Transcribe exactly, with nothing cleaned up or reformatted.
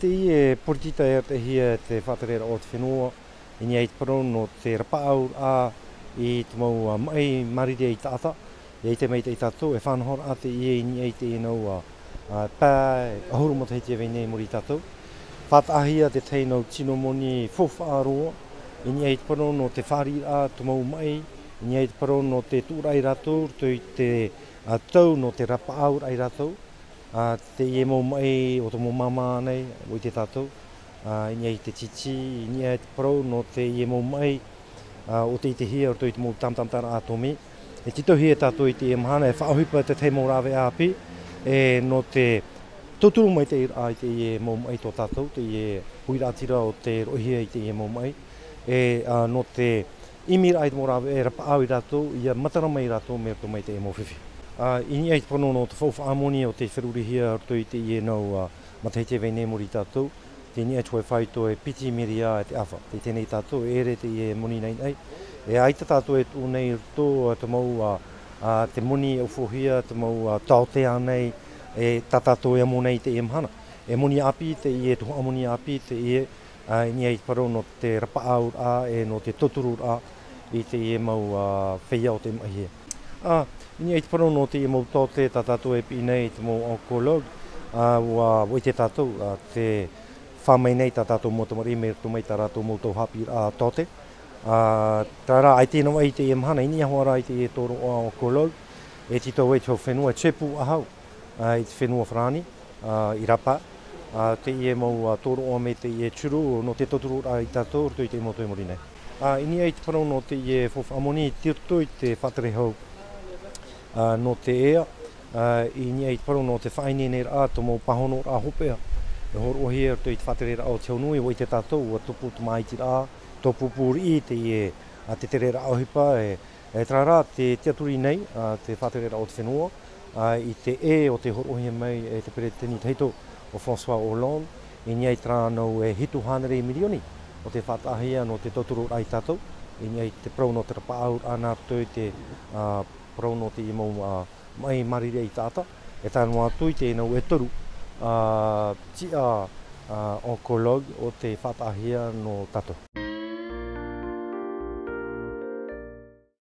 Teie poritita e arataʻihia e te faʻatereraʻa o te fenua, i niʻa i te parau nō te rapaʻauraʻa i te mau, ā, maʻi mārire i taʻata, e ʻite mai tātou, e faʻanahoraʻa teie i niʻa i teie nau, ā, ā, pae ʻahuru matahiti e vai nei i muri ia tātou. Faʻataʻahia te tahi nau tino moni faufaʻa roa, i niʻa i te parau nō te fāriʻiraʻa te mau maʻi, i niʻa i te parau nō te tuʻuraʻa ia rātou, roto i te, ā, tau nō te rapaʻauraʻa ia rātou. Ā, teie mau maʻi o te mau māmā nei, ʻua ʻite tātou, ā, i niʻa i te tītī, i niʻa i te parau nō teie mau maʻi, ā, ʻua ʻitehia roto i te mau tāmatamataraʻa atomi. E tītauhia e tātou i teie mahana, e faʻaʻohipa te tahi mau rāveʻa ʻāpī, e nō te tauturu maitaʻiraʻa i teie mau maʻi tō tātou, teie huiraʻatira o te roʻohia i teie mau maʻi, e, ā, nō te ʻimiraʻa i te mau rāveʻa e rapaʻau ia rātou, ʻia matara mai rātou mai roto mai teie mau fifi. Ā, i niʻa i te parau nō te faufaʻa moni o tei ferurihia roto i teie nau, ā, matahiti e vai nei i muri ia tātou, tei niʻa i te hōʻē faito e piti miria e te ʻāfa. Tei teie nei tātou, e ʻere teie moni naʻinaʻi. E ʻaita tātou e tuʻu nei i roto, ā, te mau, ā, ā, te moni e ʻōfaʻohia, te mau, ā, taote ānei, e tā tātou e amo nei i teie mahana. E moni ʻāpī teie, tuhaʻa moni ʻāpī teie, ā, i niʻa i te parau nō te rapaʻauraʻa, e nō te tautururaʻa i teie mau, ā, feiā o te maʻihia. Ā, i niʻa i te parau nō teie mau taote tā tātou e piʻi nei i te mau oncologue, ā, ʻua, ʻua ʻite tātou, ā, tē fā mai nei tā tātou mau tamariʻi mai roto mai tā rātou mau tau haʻapiʻiraʻa taote. Ā, terā rā, ʻaita e navaʻi i teie mahana, i niʻa hoʻi rā i teie tōroʻa oncologue, e tītau ai te hau fenua, e tupu ʻahau, ā, i te fenua Farāni, ā, i Rabat, ā, teie mau, ā, tōroʻa mai teie turu nō te tautururaʻa ia tātou roto i teie mau tau i muri nei. Ā, i niʻa i te parau nō teie faufaʻa moni, tei roto i te faʻatere hau, ā, nō te ea, ā, i niʻa i te parau nō te faʻaineineraʻa, te mau pāhonoraʻa hopeʻa, e hōroʻahia roto i te faʻatereraʻa o te hau nui, ʻua ʻite tātou, ʻua tupu te māʻitiraʻa, tupu pūriʻi teie, ā, te tereraʻa ʻohipa, e, e terā rā, tē tiʻaturi nei, ā, te faʻatereraʻa o te fenua, ā, i te ʻē o tei hōroʻahia mai e te peretiteni tahito ʻo François Hollande, i niʻa i terā nau e hitu hānere mirioni o tei faʻataʻahia nō te tautururaʻa ia tātou, i niʻa i te parau nō te rapaʻauraʻa nā roto i te, ā, parau nō teie mau, ā, maʻi mārire i taʻata, e tae noa atu i teie nau e toru, ā, tiʻa, ā, oncologue o tei faʻataʻahia nō tātou.